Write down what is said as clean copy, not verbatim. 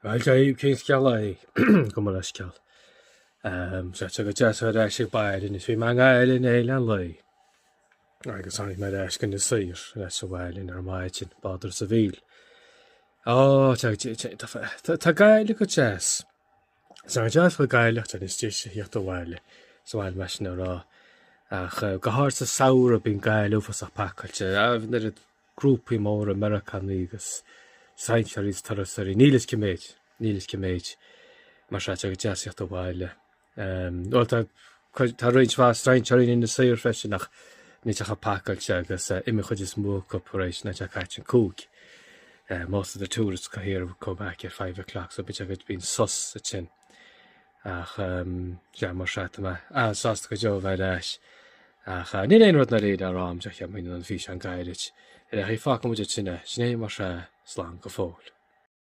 Bhuel, Dave, cén scéal é? Gabh mo leithscéal. Sea, tá go deas ar ais ag baile anois. Bhí mé i nGaillimh inné leath an lae. Agus tháinig mé ar ais go Inis Oírr, ar ais sa bhaile ar maidin, bád sa mhíl. Ó, tá, tá, tá Gaillimh go deas. Tá go deas go Gaillimh, tá níos deise a thíocht abhaile, sa bhaile mar sin a rá. Ach go háirid sa samhradh bíonn Gaillimh uafásach pacáilte. An oiread grúpaí móra Meiriceánaigh agus strainséirí is turasóirí, níl fhios cé méid, níl fhios cé méid, mar sea, tá go deas theacht abhaile. Bhuel, tá, tá roinnt mhaith strainséirí in Inis Oírr freisin ach níl sé chomh pacáilte agus imíonn an chuid is mó acu tar éis na caite an cúig. Most of the tourists here would come back at 5 o'clock, so bíonn sé go bíonn sos ansin. Ach sea, mar sea, tá mé an-sásta go deo a bheith ar ais. Ach níl aon rud ndáiríre le rá agam, cheap mé an físeán gairid. Ar aghaidh, fágfaidh muid ansin é. Sin é mar sea, slán go fóill.